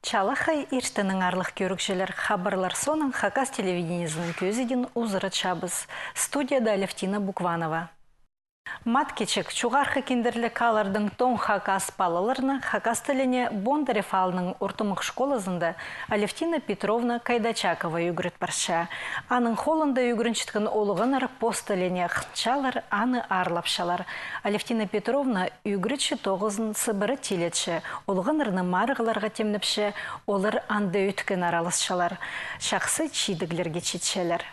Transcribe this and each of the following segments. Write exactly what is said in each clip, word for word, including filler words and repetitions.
Чалахай иртеннең, аарлығ кӧрігҷілер. Хабарлар соонаң Хакас телевидениезінің кӧзідиин узаратчабыс. Студияда Алевтина Букванова. Мат Кечік чоғархы киндірліг аалларның тоң хакас палаларны хакас тіліне Бондарев аалның ортымах школазында Алевтина Петровна Кайдачакова ӱгрет парча. Аның холында ӱгренчеткен олғаннар пос тіліне хынчалар, аны аарлапчалар. Алевтина Петровна ӱгретчі тоғызын сыбыра тилетче, олғаннарны марығларға тимнепче, олар анда ӧткін араласчалар, чахсы чидіглерге читчелер.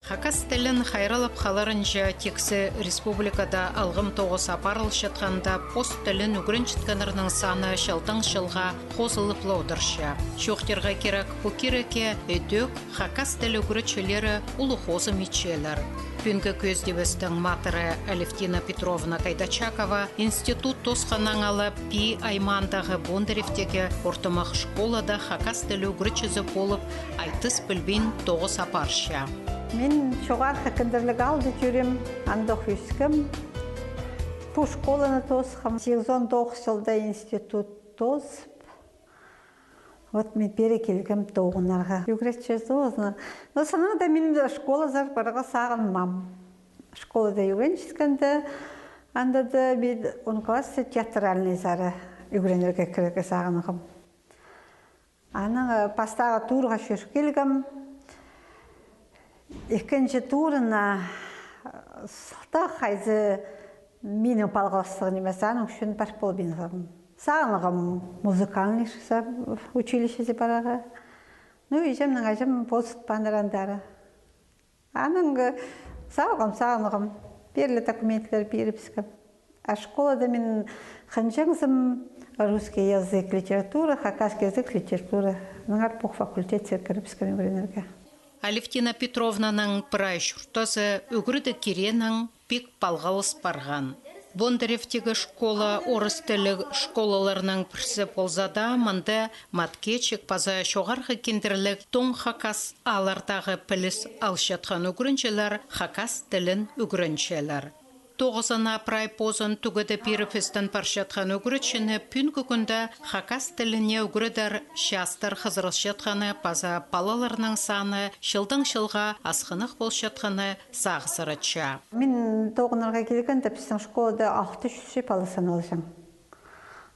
Хакас тілін хайраллап халарынҷа тиксі республикада алғым тоғыс апарылчатханда, пос тілін ӱгренчеткеннернің саны чылдаң чылға хозылып ла одырча. Чоохтирға кирек, пу кирекке ідӧк хакас тілі ӱгретчілері улуғ хозым итчелер. Пӱӱнгі кӧзідібістің матыры Алевтина Петровна Кайдачакова институт тоосханнаң ала Пии аймаандағы Бондаревтегі ортымах школада хакас тілі ӱгретчізі полып, айтыс пілбин тоғыс апарча. Мин чоғархы киндірліг аалда тӧреем, андох ӧскем. Пу школаны тоосхам, сигізон тоғыс чылда институт тоозып. Вот мин пеер килгем тоғынарға. Ӱгретчі тоғызына. Но сыннаң даа мин школазар парарға сағынмаам. Школада ӱгренчеткенде, анда даа мин он класста театральныйзар ӱгренерге кірерге сағынғам. Анаң, э, пастағы турға чӧр килгем. Ікінҷі турына, э, сылтағ хайзы минің палғалыстығ нимес, аның ӱчӱн пар полбинзам. Сағынғам музыкальный училищезер парарға. Ну, іҷемнең аҷам позытпааннар андары. Анаң, э, сағынғам, сағынғам. Пеер ле документтер пирібіскем. А школада мин хынҷаңзым русский язык, литература, хакасский язык, литература. Аннаңар пу факультетсер кірібіскем ӱгренерге. Алевтина Петровнаның прай чуртазы ӱгредіг киренең пик палғалыс парған. Бондаревтегі школа орыс тілліг школаларның пірсі полза даа, мында Мат Кечік паза чоғархы киндірліг тоң хакас ааллардағы піліс алчатхан ӱгренҷілер хакас тілін ӱгренчелер. Тоғызына прай позын тӱгеде пиріп істен парчатхан ӱгретчіні пӱӱнгі кӱнде хакас тіліне ӱгредер частар хызырылчатханы паза палаларның саны чылдаң чылға асхынах полчатханы сағызыратча. Мин тоғынарға килгенде, пістің школада алты чӱс пала саналҷаң.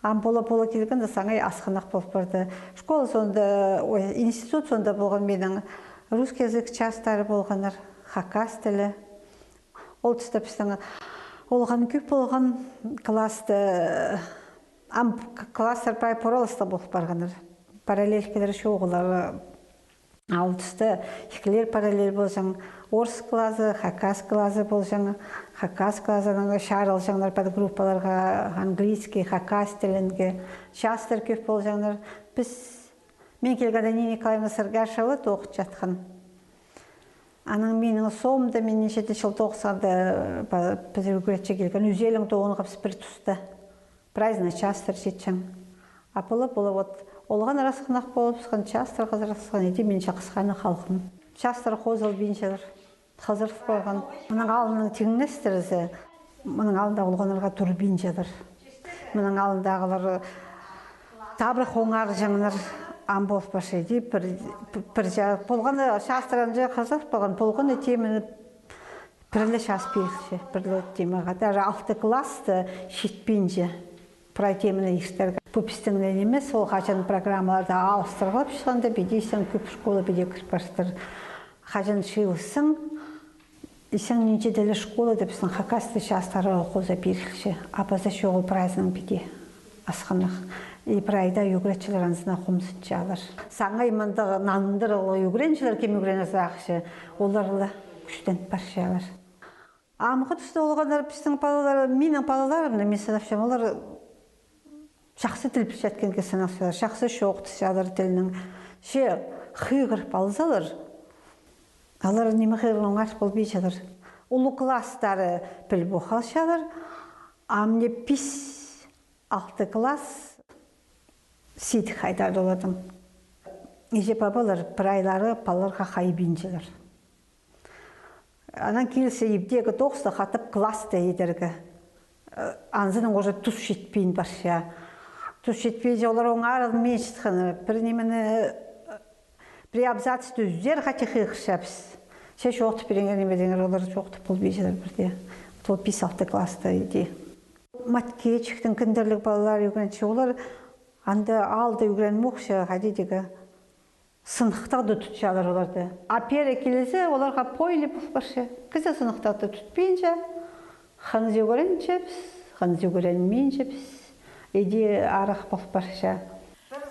Ам пола-пола килгенде, саңай асхынах пол парды. Школа соонда, ой, институт соонда полған минің русский язык частары полғаннар, хакас тілі. Ол туста пістің олған кӧп полған класста, ам к-, класстар прай поралыста пол парғаннар. Параллелькалар чоғыллар. А ол туста ікілер параллель полҷаң, орыс клазы, хакас клазы полҷаң, хакас клазының чарылҷаңнар подгруппаларға, английский, хакас тілінге, частар кӧп полҷаңнар. Піс, мин килгенде Нина Николаевна Сыргашева тоғынчатхан. Анаң минің соомда, мин нинҷе-де чыл тоғысханда, па-, піс ӱгретчі килген, ӱзелең тоғынғабыс пір туста. Прайзына частар читчең. А пола-пола вот олған расхынах полыбысхан, частар хызырыбысхан, иди мин чахсханы халғам. Частар хозылбинчалар, хызырып парған. Мының алнының тиңнестірізі, мының алнында олғаннарға турбинчалар. Мының алнындағылар табырах оңарҷаңнар, ам пол парча, иди пір, пір ча-, полғаны частар анҷа хызырып парған, полғаны теманы пір ле час пирілче, пір ле темаға. Даже алты класста читпинче прай теманы иртерге. Пу пістің ле нимес, ол хаҷан программаларда алыстырылып чыхханда, піди исен кӧп школа піди кір партыр. Хаҷан чыылысчаң, исен нинҷе-де ле школада пістің хакас тілі частарға хоза пирілче. А паза чоғыл прайзынаң піди асхынах. И прайда ӱгретчілер анзына хомзынчалар. Саңай мындағ нандырығлығ ӱгренҷілер, кем ӱгренер сағынча, олар ла кӱстеніп парчалар. Амғы туста олғаннар пістің палалар, минің палаларым, мин санапчам, олар чахсы тіл пілчеткенге саналчалар, чахсы чоохтасчалар тілнең. Че хығырып алзалар, олар ниме хығырғанын оңар полбинчалар. Улуғ класстары піл пол халчалар, а мына пис, алты класс сидік хайдар оларның. Іҷе-пабалар прайлары палаларға хайбинчалар. Анаң килзе ибдегі тоғысты хатап класста идерге. Э, анзынаң уже тус читпин парча. Тус читпинче, олар оңарылминчатхан. Пір нимені, пір абзацты ӱзер хати хығырчабыс. Че чоохтап пиріңер, ниме тееңер, олар чоохтап полбинчалар пірдее. Ол пис-алты класста иди. Маткечиктің киндірліг палалар ӱгренче, олар анда аалда ӱгренмеекче, хайди тигі. Сыныхтағда тутчалар оларды. А пеер килзе, оларға пой ле пол парча. Кізі сыныхтағда тутпинча, хынза ӱгренчебіс, хынза ӱгренминчебіс. Иди арах пол парча.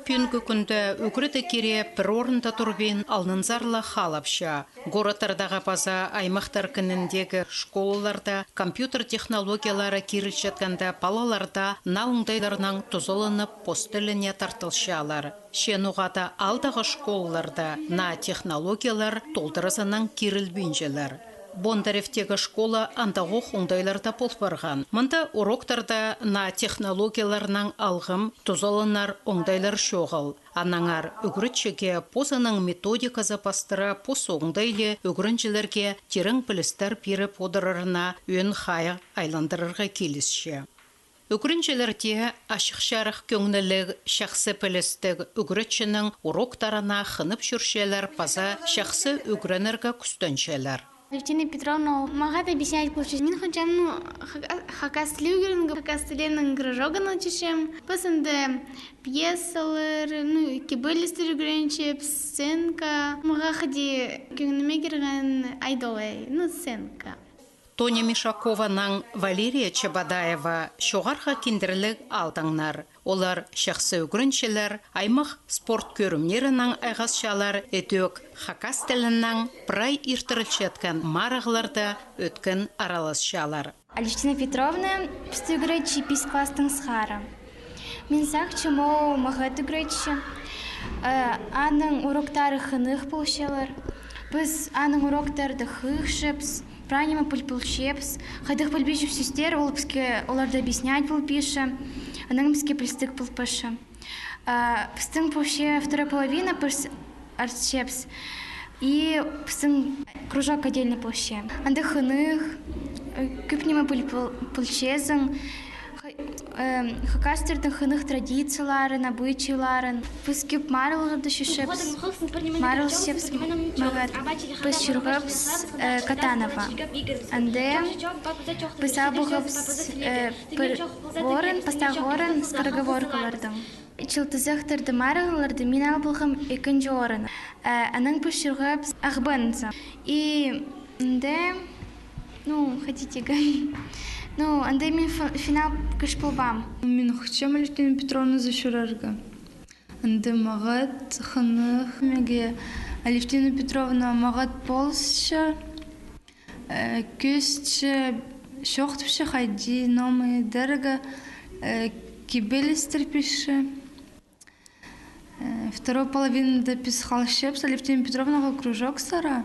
Пӱӱнгі кӱнде ӱгредіг ире пір орында турбин, алнынзар ла халапча. Городтардағы паза аймахтар киніндегі школаларда компьютер технологиялары кирілчеткенде, палалар даа наа оңдайларнаң тузаланып, пос тіліне тартылчалар. Че ноға-да аалдағы школаларда наа технологиялар толдыразынаң кирілбинчелер. Бондаревтегі школа андағох оңдайларда пол парған. Мында уроктарда наа технологияларнаң алғым, тузаланар оңдайлар чоғыл. Аннаңар ӱгретчіге позының методиказы пастыра пос оңдайлы ӱгренҷілерге тирең пілістер пиріп одырарына ӧӧн хайығ айландырарға килісче. Ӱгренҷілерде ачых-чарых кӧңніліг, чахсы пілістіг, ӱгретчінің уроктарына хынып чӧрчелер паза чахсы ӱгренерге кӱстенчелер. Алевтина Петровна, ол мағаа даа объяснять полча. Мин хынчам, ну, хак-, хакас тілі ӱгренерге, хакас тілінің кружогына чӧрчем. Піс анда пьесалар, ну, кибелістер ӱгренчебіс, сценка. Мағаа хайди кӧңніме кірген айдолай, ну, сценка. Тоня Мишакованаң Валерия Чебодаева чоғарғы киндірліг аалдаңнар. Олар чахсы ӱгренчелер, аймах спорт кӧрімнерінең айғасчалар, ідӧк хакас тілінең прай иртірілчеткен марығларда ӧткін араласчалар. Алевтина Петровна пісті ӱгретче пис класстаң сығара. Мин сағынчам, ол мағат ӱгретче. Э, аның уроктары хынығ полчалар. Піс аның уроктарында хығырчабыс, прай ниме піл полчабыс. Хайдағ пілбинчебіс сӧстер, ол піске оларны объяснять пол пирче. Анаң піске пілістіг пол парча. А, пістің полча вторая половина, піс артчабыс. И пістің кружок отдельно полча. Анда хынығ, э, кӧп ниме піл-, піл-, пілчезің. Ха-, эм, хакастарның хынығ традицияларын, обычайларын. Піс кӧп марығларда чӧрчебіс. Марығлар чӧрчебіс, мағат. Піс чӧргебіс, э, Катанова. Анда піс алғабыс, э, пір орын, пастағы орын скороговоркалардаң. Чылтызахтарда, марығларда мин алғам ікінҷі орын. Э, анаң піс чӧргебіс Ағбанзар. И анда, ну, хайди тигі. Ну, анда мин фи-, финал кӧрче полбаам. Мин хынчам Алевтина Петровназар чӧрерге. Анда мағат, хынығ. Мағаа Алевтина Петровна мағат полысча. Э, кӧзітче, чоохтапча хайди ниме идерге, э, кибелістер пирче. Э, второй половинада піс халчабыс Алевтина Петровнаға кружоксар.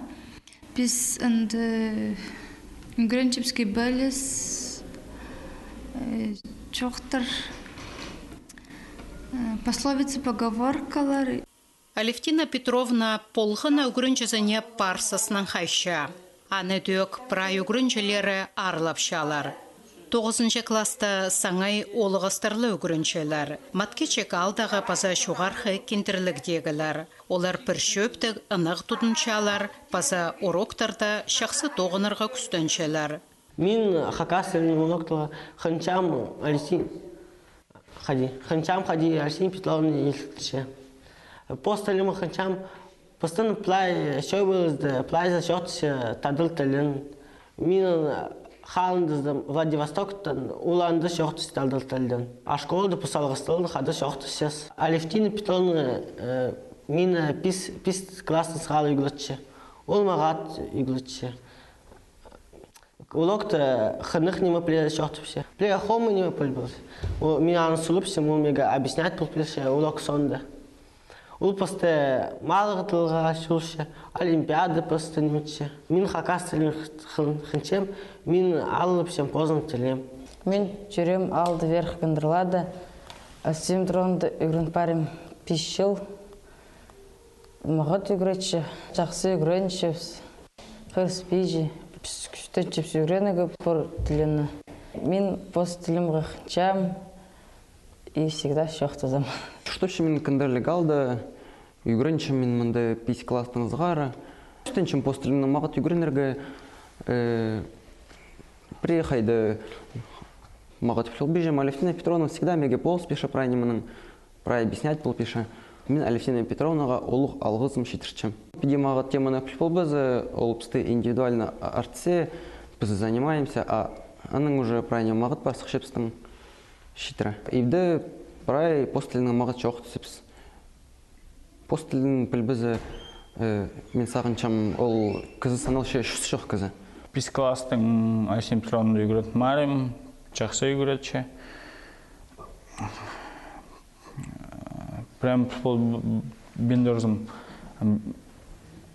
Піс анда ӱгренчебіс кибеліс, э, чоохтар, э, пословица, поговоркалар. Алевтина Петровна полған на ӱгренҷізіне парсызынаң хайча. Аны ідӧк прай ӱгренҷілері аарлапчалар. Тоғызынҷы класста саңай оолағастар ла ӱгренчелер. Маткечік аалдағы паза чоғархы киндірлігдегілер. Олар пір чӧптіг ынағ тудынчалар, паза уроктарда чахсы тоғынарға кӱстенчелер. Мин хакас тілінең уроктарға хынчам Алевтин-, хайди, хынчам хайди Алевтина Петровна илтче. Пос тілім хынчам, постың пілей чӧбізде, пілейзер чоохтапча тадар тілінең. Мин халындызам Владивостоктаң, ол анда чоохтапча тадар тілінең. А школада пос алғыстығ хада чоохтапчабыс. Алевтина Петровна, э, мині пис, пис класстаң сығара ӱгретче. Ол мағат ӱгретче. Урокта хынығ ниме піле чоохтапча. Піле хома ниме пілбіс. Ол, мин аны сурапчам, ол мағаа объяснять пол пирче урок соонда. Ол пасха марығларға чӧрче, олимпиада пасха ниме итче. Мин хакас тілін хын-, хынчам, мин алыпчам позының тілін. Мин чӧрем аалда Верх Гондырлада, Алевтина Петровнада ӱгрен парим пис чыл. Мағат ӱгретче, чахсы ӱгренчебіс. Хырыспинча, піс кӱстенчебіс ӱгренерге пір тілні. Мин пос тілімге хынчам, И всегда чоохтазам. Чуртапчам мин Кындырлығ аалда, ӱгренчем мин мында пис класстаң сығара. Кӱстенчем пос тілінең мағат ӱгренерге, э, пірее хайда мағат пілбинчем. Алевтина Петровна всегда меге полыс пирче прай нимені, прай объяснять пол пирче. Мин Алевтина Петровнаға улуғ алғызым читірчем. Піди мағат теманы піл полбаза, ол пісті индивидуально артса, піс занимаемся, а анаң уже прай ниме мағат пар сыхча пістің читіре. Ибде прай пос тілінең мағат чоохтасчабыс. Пос тілін пілбезе, э, мин сағынчам, ол кізі саналча чуртасчох кізі. Пис класстаң Алевтина Петровна ӱгретіп парим, чахсы ӱгретче. Прям пол бин турзым.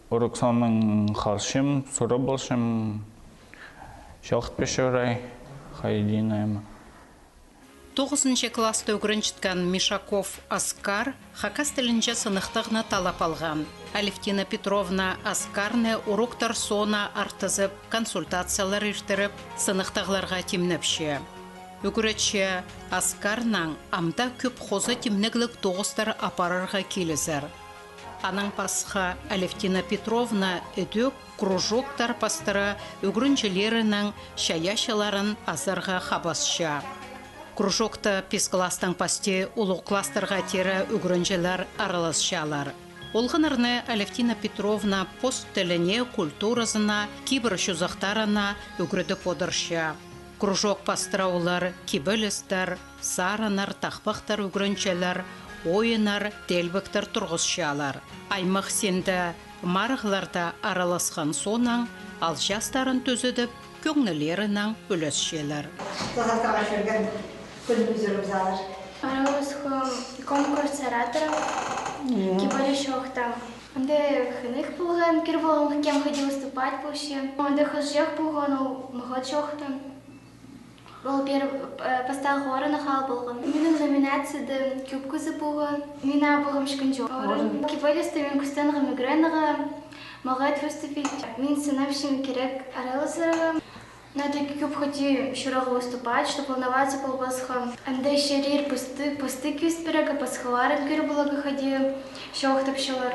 Урок соонаң халчам, сурап алчам, чоохтапча прай, хайди ниме. Тоғызынҷы класста ӱгренчеткен Мишаков Аскар хакас тілінҷе сыныхтағны таллап алған. Алевтина Петровна Аскарны уроктар соона артызып, консультациялар иртіріп, сыныхтағларға тимнепче. Ӱгретчі Аскарнаң амды кӧп хоза тимнегліг тоғыстар апарарға килізер. Анаң пасха Алевтина Петровна ідӧк кружоктар пастыра ӱгренҷілерінең чайаачыларын азарға хабасча. Кружокта пис класстаң пасти улуғ класстарға теере ӱгренҷілер араласчалар. Олғаннарны Алевтина Петровна пос тіліне, культуразына, кибір чозахтарына ӱгредіп одырча. Кружок пастыра олар кибелістер, сарыннар, тахпахтар ӱгренчелер, ойыннар, теелбектер турғысчалар. Аймах синде марығларда араласхан соонаң, алҷастарын тӱзедіп, кӧңнілерінең ӱлесчелер. Сазартарға чӧрген кӱнімізерімзер. Араласхам конкурс ораторов. Мгм. Кибелі чоохтаң. Анда хынығ полған, кӧр полған, кем хайди выступать полча. Анда хызыҷах полған, ол мағат чоохтаан. Ол пір, э, пастағы орынны алып алған. Минің номинацияда кӧп кізі полған. Мин алғам ікінҷі орын. Кибелісті мин кӱстенгем ӱгренерге, мағат выступить. Мин сынапчам кирек араласарға. Надо кӧп хайди чурарға выступать, чтоб волноваться полбасха. Анда чарир пасты, пасты кӧзіт пирерге, пасхаларын кӧр поларға хайди чоохтапчалар.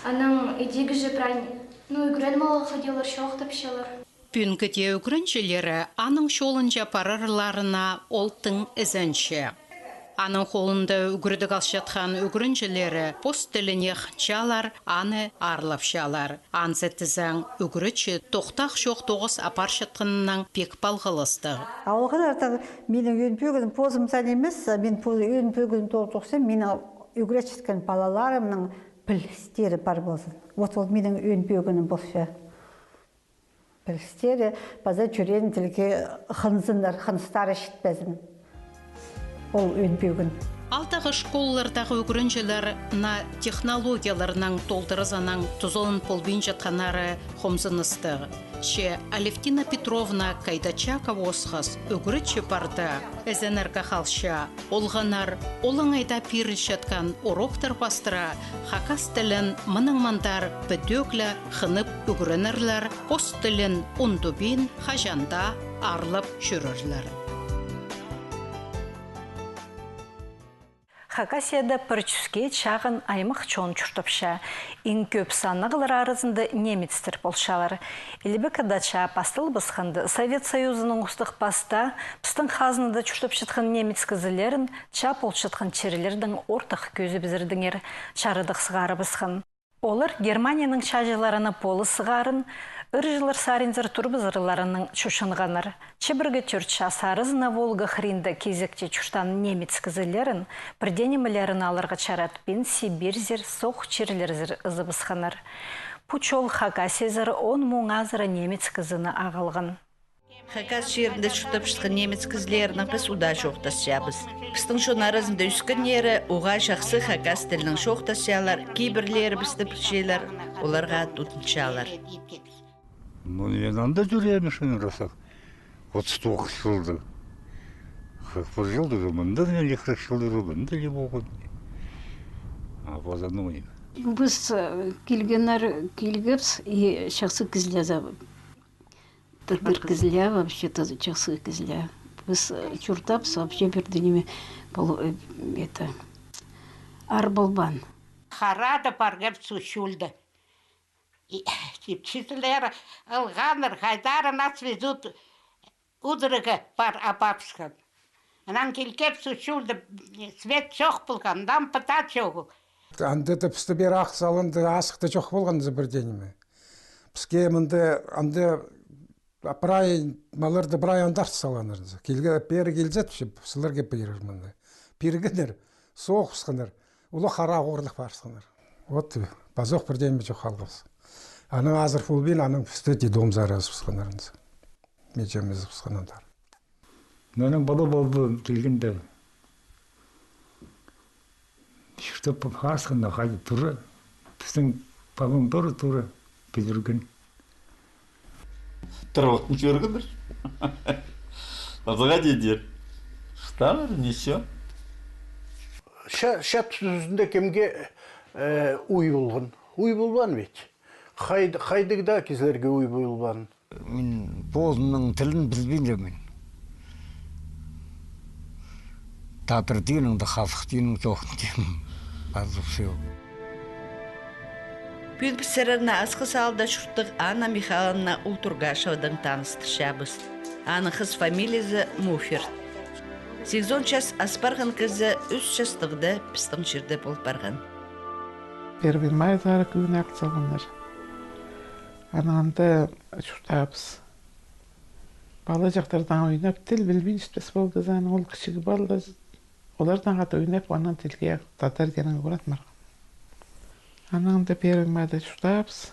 Анаң идӧк же прай, ну, ӱгреніп аларға хайди олар чоохтапчалар. Пӱӱнгі дее ӱгренҷілері аның чолынҷа парарларына ол тың ізенче. Аның холында ӱгредіг алчатхан ӱгренҷілері пос тіліне хынчалар, аны аарлапчалар. Анзы тізең, ӱгретчі тохтағ чох тоғыс апарчатханнаң пик палғалыстығ. А олғаннардаң минің ӧӧн пӧгінім позымзар нимес, а мин пу ӧӧн пӧгінім тоғын тохсам, минің ӱгретчеткен палаларымның пілістері пар ползын. Вот ол минің ӧӧн пӧгінім полча. Пілістері паза тӧреен тілге хынзыннар, хыныстары читпезін. Ол ӧӧн пӧгін. Аалдағы школалардағы ӱгренҷілер наа технологияларнаң толдыразынаң тузалан полбинчатханнары хомзыныстығ. Че Алевтина Петровна Кайдачакова осхас ӱгретчі парда, ізенерге халча. Олғаннар олаңай даа пирілчеткен уроктар пастыра хакас тілін мынаң мындар підӧк ле хынып ӱгренерлер, пос тілін ундубин, хаҷан даа аарлап чӧрерлер. Хакасияда пір чӱске чағын аймах чон чуртапча. Иң кӧп саннығлар аразында немецтер полчалар. Илбек Ада чаа пасталыбысханда, Совет Союзының устағ паста пістің хазнада чуртапчатхан немец кізілерін чаа полчатхан чирлердең ортых кӧзібізердеңер чарадығ сығарыбысхан. Олар Германияның чааҷыларына полыс сығарын, ырҷылар саринзар турыбызарларынаң чочынғаннар. Чибіргі тӧрт час аразына Волга хыринда кизекте чуртаан немец кізілерін пірдее нимелерін аларға чаратпин Сибирьзер, соох чирлерзер ызыбысханнар. Пу чол Хакасиязар он муң азыра немец кізіні ағылған. Хакас чирінде чуртапчатхан немец кізілерінең піс удаа чоохтасчабыс. Пістің чон аразында ӧскеннері уғаа чахсы хакас тілінең чоохтасчалар, кибірлері пісті пілчелер, оларға тудынчалар. Ну, мин анда тӧреем, шын ырасах. Отыс тоғыс чылда. Хых пір чылда уже мында, мин ікірек чылда уже мында не полған. А поза, ну, мин. Піс, э, килгеннер, килгебіс, и чахсы кізілер за-, Пір-пір кізілер, вообще-то, чахсы кізілер. Піс, э, чуртабыс, вообще пірдее ниме пол-, э, это, аар полбаан. Харада парғабыс, суғ чӧлде. И чипчізілер ылғаннар, хайдар нас везут, удырығға пар апарыбысхан. Анаң килгебіс, суғ чӧлде свет чох полған, лампа даа чоғыл. Анда даа пісті пеер ағыл салғанда, азых таа чох полған за пірдее ниме. Піске мында, анда прай малларды прай анда ағыл салғаннар. Килге, пеер килзе, сілерге пирер мында. Пиргеннер, соғысханнар. Улуғ хара ағылдых парысханнар. Вот, пазох пірдее ниме чох халғабыс. Анаң азыр полбин, анаң пісті детдомзар ызыбысханнар. Мечемізібіс ханандар. Мының пала полды килгенде. Чуртап парысханда хайди тура. Пістің палаң тура, тура пӱдірген. Тырбахтың чӧргендір. Азыға дидір. Штаныр, ничего. Ша-, шат тӱзінде кемге, э, уй полған. Уй полбаан ведь. Хай-, хайдағ даа кізілерге уй полбаан. Мин позымның тілін пілбинчем мин. Тадар тиинің дее, хазах тиинің чоғын тим. Пазох всё. Пӱӱл піс сірерні Асхыс аалда чурттығ Анна Михайловна Ултургашевадаң таныстырчабыс. Аның хыс фамилиязы Муферт. Сигізон час ас парған кізі ӱс частығда пістің чирде пол парған. Первый майзар кӱн ағыл салғаннар. Анаң анда чуртабыс. Палаҷахтардаң ойнап, тіл пілбинчетпес полдыбыс, анаң ол кічіг палалар, олардаң хада ойнап, анаң тілге тадар тиинін ӱгреніп парғам. Анаң анда первый майда чуртабыс.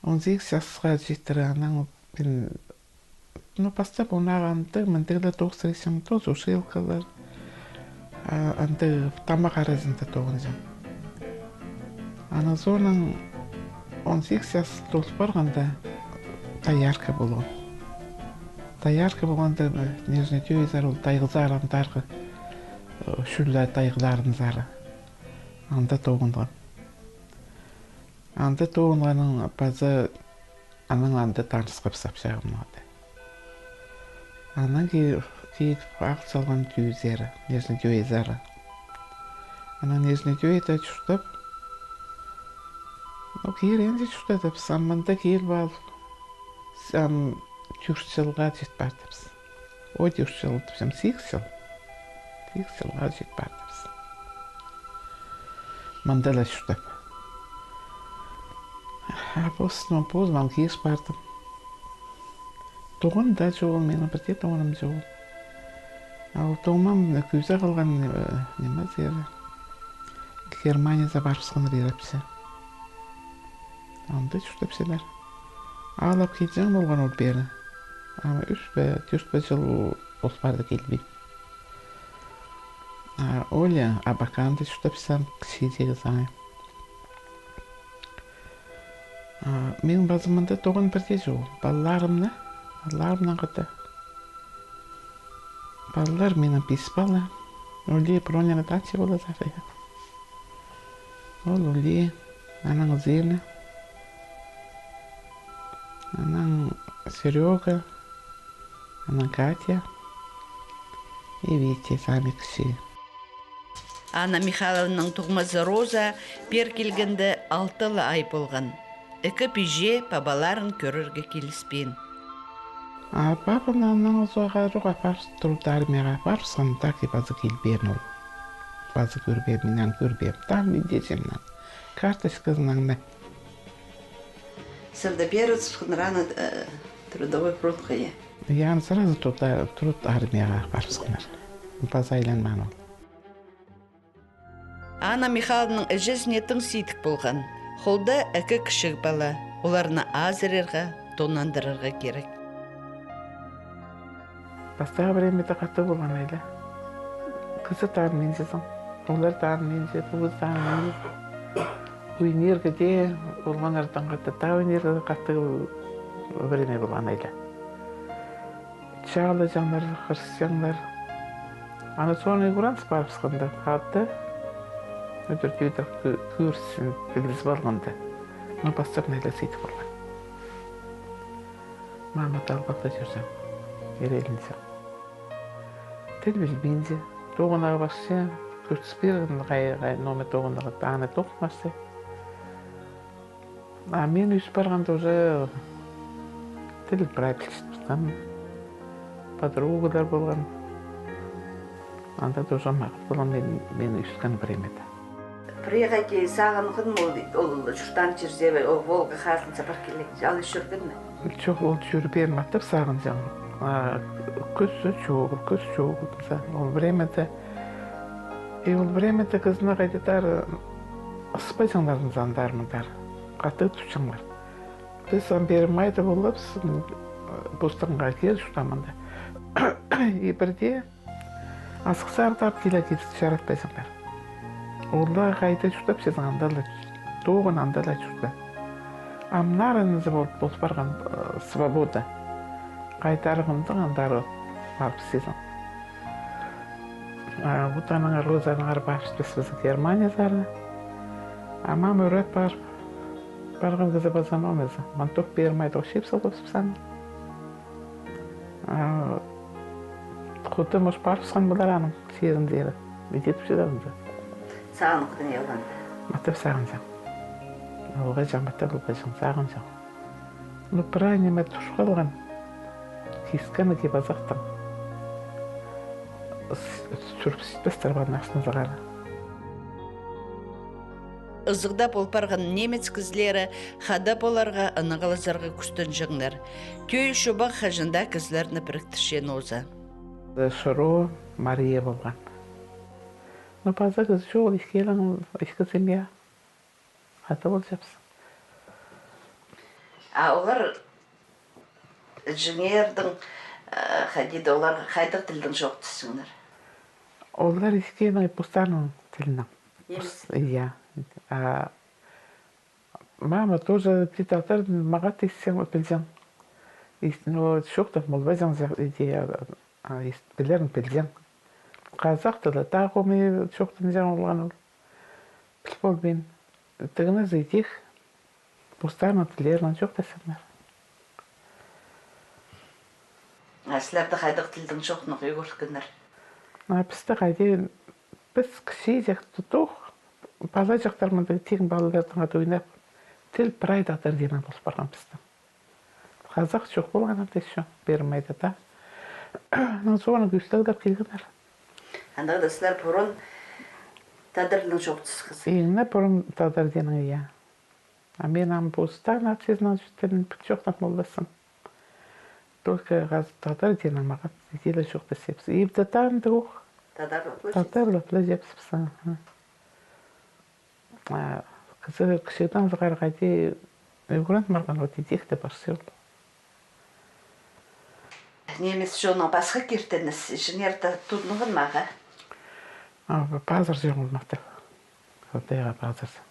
Он сигіс часха читіре, анаң піс Ну, пастап ағылғанда, мындағ ла тоғыстырчам, то сушилкалар, а, андағ тамах аразында тоғынчам. Анаң соонаң он сигіс час тол парғанда, доярка полғам. Доярка полғанда, э, Нижний Тӧӧйзар, ол тайғызар андарғы, э, чӱлле тайғыларынзар. Анда тоғынғам. Анда тоғынғаным паза анаң анда танысхабыс апчағымнаң. Анаң ки-, киліп ағыл салған Тӧӧйзар, Нижний Тӧӧйзар. Анаң Нижний Тӧӧйде чуртап, ну, киренде чуртадыбыс, ам мында киліп алып, ам тӧрт чылға чит пардыбыс. Ой, тӧрт чыл, тіпчем, сигіс чыл. Сигіс чылға чит пардыбыс. Мында ла чуртап. А пос, ну, позым ам киріп пардым. Туған даа чоғыл, минің пір дее туғаным чоғыл. А ол туғамам кӧзі халған, э, ниме, сері. Германияда парыбысханнар ирепче. Анда чуртапчалар. Алып килҷең полған ол пеер. Ам ӱс пе, тӧрт пе чыл ол парды килбин. А Оля Абаканда чуртапча, кічіҷегі саңай. А минің пазымында туған пір дее чоғыл. Палаларымны, палаларымнаң хада. Палалар минің пис пала. Улии Бронина Дача полар, я. Ол Улии, анаң Зина, анаң Серёга, анаң Катя и Витя, самый кічіг. Анна Михайловнаның туғмазы Роза пеер килгенде алты ла ай полған. Ікі пиҷе пабаларын кӧрерге киліспеен. А пабаны анаң сооға чох апарып, трудармияға апарыбысхан, так и паза килбеен ол. Паза кӧрбеем, мин аны кӧрбеем. Там мин дее чемнен. Карточказынаң на. Сірерні пеер ызыбысханнар аны, э, трудовой фронтха, я? Я, аны сразу труда-, трудармияға апарыбысханнар. Паза айланмаан ол. Анна Михайловнаның іҷезіне тың сидік полған. Холда ікі кічіг пала. Оларны азырирға, тонандырарға кирек. Пастағы времяда хатығ полған айлар. Кізі таныминчазың. Олар таныминча, пу кізі таныминча. Ойнирға дее, олғаннардаң хада даа ойнирға хатығ время полған айлар. Чаалаҷаңнар, хырысчаңнар. Аны соонаң ӱгреніп парыбысханда, хатығ ӱдір-тӧдір кӧ-, кӧрізін пілізіп алғанда. Ну, пастап айлар сидік полған. Мама талбақта чӧрзең, ирелінзең. Тіл пілбинче, тоғынарға парча, кӧртіс пирген, хай, хай, номер тоғынарға, аны тоғынмасча. А мин ӧс парғанда уже тіл прай пілчеткен, подругалар полған. Анда тоже мағат полған мин, мин ӧскен времяда. Пірее хати сағынғаның ол, ол чуртаан чирзер, ол Волга хазынзар пар киле, алай чӧргенің ме? Чох, ол чӧрбеем, матап сағынчам. А, кӱзі чоғыл, кӱзі чоғыл, тізе. Ол времяда, и ол времяда кізіні хайдағ-да ыспаҷаңнар, андар-мындар. Хатығ тутчаңнар. Піс ам пеер майда полабыс, м, постарыңа кир чуртаан мында. И пірдее Асхыссар тап киле кит чаратпаҷаңнар. Олар хайда чуртапчазың, анда ла тоғын, анда ла чурта. Ам нарын зе пол, пол парған, э, свобода. Хайдар хонзаң, андар парыбысчазың. А вот аннаңар, Розанаңар парыбыспыс Германиязар. А мама ӱреп пар, парған кізі паза номер зе. Мантух пеер майда ох чип салыбыспыс аны. А, худым ох парыбысхан полар аның сиріндері. Иди тіпчелерінде. Сағынғаның ялғанда. Матап сағынчам. Олғаҷаң, матап олғаҷаң, сағынчам. Ну, прай ниме тур халған. Кискені кип азахтаң. С-, сӱрібіспестер пар нахсынзағар. Ызыхта пол парған немец кізілері хада поларға, ынағлазарға кӱстенҷеңнер. Тӧӧй чобах хаҷан даа кізілерні піріктірчең нооза. Шыро Мария полған. Ну, паза кізі чоғыл, іккелең, ікі семья. Хада полчабыс. А олар Иҷеңернең, э, хайди даа олар хайдағ тілдең чоохтасчаңнар? Олар іккенең постарының тілінең. Немец. Пос-, я. А мама тоже ти тадар, мағат исчең, пілҷең. Ис-, ну, чоохтап полбаҷаң, я, иди, а, ис-, пілерін пілҷең. Хазах тілі тағ омай чоохтанҷаң полған ол. Піл полбин. Тігіні зе идӧк. Постарының тіллерінең чоохтасчаңнар. А сірерді хайдағ тілдең чоохтанарға ӱгреткеннер? А пісті хайди, піс кічіҷек тутух, палаҷахтар мындағ тиң палаларнаң хада ойнап, тіл прай тадар тілінең пол парған пістің. Хазах чох полған анда ещё, пеер майда даа. Анаң соонаң кӱстеглер килгеннер. Андағ даа сірер пурун тадар тілінең чоохтасхазар? Иң не пурун тадар тілінең, я. А мин ам постарының ачызынаң чоохтап полбаспын. Только хазы тадар тілінең мағат, иди ле чоохтасчабыс. Ибде таа андағ ох. Тадар ле чоохтасчабыс. Тадар ле чоохтасчабыс, аха. А кізі кічігдең сығара хайди ӱгрен парған, вот идӧк тее парча ол. Немец чонның пасха киртініс, иҷеңер тудынған ма, аға? А, пазырҷаң ол матап. Халтайға пазырҷаң.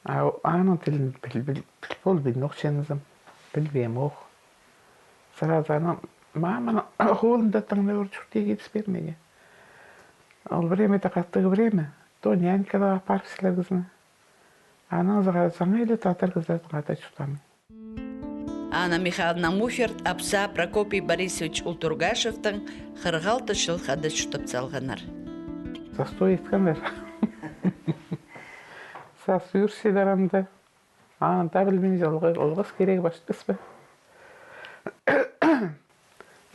А аның тілін піл-, піл-, піл-, полбин ох, чынызым. Пілбеем ох. Сразу анаң маманың холында тыңнап ор чуртирға киліс пирмеге. Ол времяда хатығ время. То нянькаларға апарыбысчалар кізіні. Анаң сығара саңай ла тадар кізілернең хада чуртаам. Анна Михайловна Муферт апсаа Прокопий Борисович Ултургашевтең хырых алты чыл хада чуртап салғаннар. Застой иткеннер. Сас ӱрчелер анда. Аны даа пілбинчем, олғас, олғас кирек пастыспа.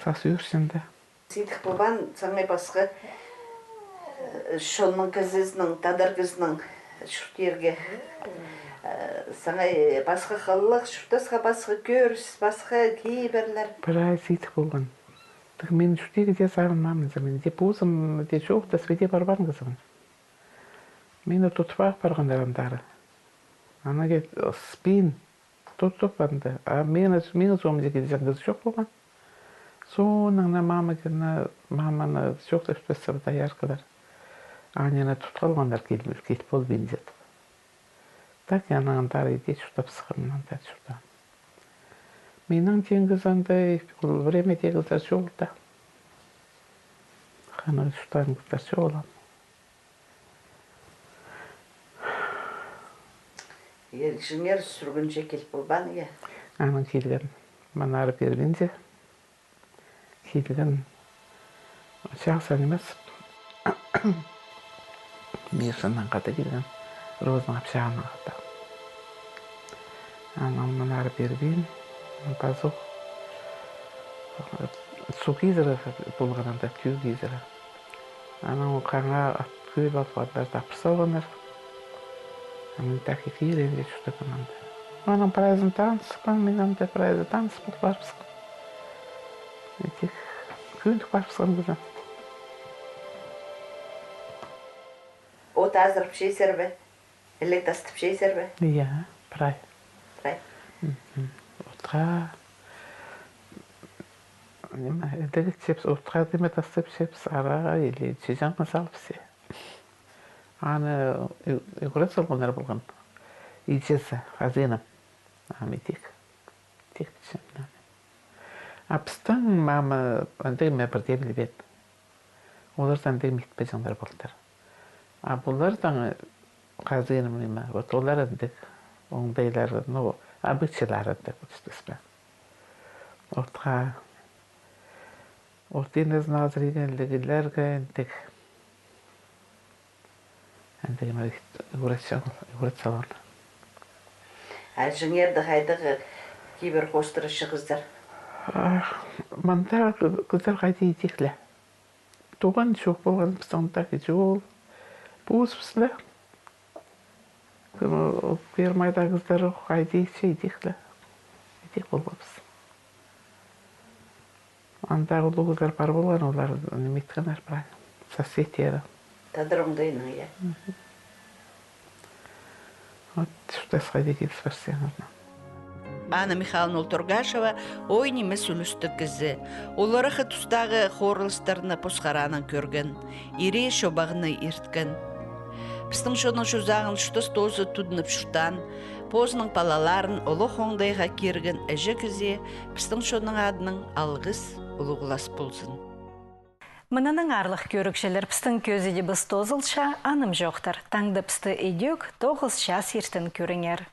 Сас ӱрчем дее. Сидік полбаан саңай пасха, э, чонның кізізінең, тадар кізінең чуртирға. Э, саңай пасха хылых, чуртасха пасха кӧріс, пасха кибірлер. Прай сидік полған. Тігі мин чуртирға дее сағынмаам, мин дее позым дее чоохтас, піди парбаан кізібін. Мині тутып ап парғаннар андар. Анаң киліп, спин, тутып анда. А мин, минің соомҷа килҷең кізі чох полған. Соонаң на мама килді, маманы чоохтап ӧтпес дояркалар. Анаң тутып алғаннар, кил, кил полбин дедіп. Так, анаң андар иди чуртап сыххам, андар чуртаам. Минің тең кізі анда ол времяда кізілер чоғыл даа. Ханада чуртаан кізілер чоғыл ам. Иҷеңер сӱргінҷе кил полбаан, я? Анаң килген. Мынар пиргенҷе килген. Чағыс нимес. Миршанаң хада килген, Розаның апчағынаң хада. Анаң мынар пирбин, пазох. Суғ кизіре полған анда, тӱӱ кизіре. Анаң ханға ат кӧл алып, андар тапсалғаннар. А мин так и киренде чуртаппын анда. Анаң прайзын танысхан, мин анда прайзы таныс пол парыбысхан. Итик кӧнік парыбысхан кізі. От азырапчазар ба? Іле тастапчазар ба? Я, прай. Прай. Мгм. Отха, ниме, ідіг чепс, отха ниме тастапчабыс, араға или чиҷеңні салыбысча. Аны ӱгрет салғаннар полған. Иҷезі, хазиинам. Ам итик. Тик пічем. А пістің мама андағ ниме пірдее пілбеен. Олар андағ ниме итпеҷеңнер полтыр. А пуларның хазиинам ниме, вот олар андағ оңдайлары, ну, обычайлары андағ, вот что. Отха, от инезін азырирға, ілегілерге андағ. Андағ ниме ӱгрет сал-, ӱгрет салған. А іҷеңерде хайдағ кибір хоостыра чыхтазар? А, мында кізі-, кізілер хайди итігле. Туған чох полған пістің тағ иҷе-оол. Позыбыс ла. Кем, ол фермада кізілер хайди итсе, итігле. Итік полғабыс. Анда улуғ кізілер пар полған, олар ниме иткеннер прай. Соседтері. Тадар оңдайынаң, я? Мгм. Вот, чуртасха даа киліс парчаң. Анна Михайловна Ултургашева ой нимес ӱлӱстіг кізі. Ол ыраххы тустағы хорылыстарны пос хараанаң кӧрген, ирее чобағны ирткен. Пістің чонның чозағын чуртас тооза тудынып чуртаан, позының палаларын олох оңдайға кирген іҷе кізее пістің чонның адынаң алғыс, улуғлас ползын. Мынынаң, аарлығ кӧрігҷілер, пістің кӧзідібіс тоозылча, анымҷохтар. Таңда пісті идӧк тоғыс час иртен кӧріңер.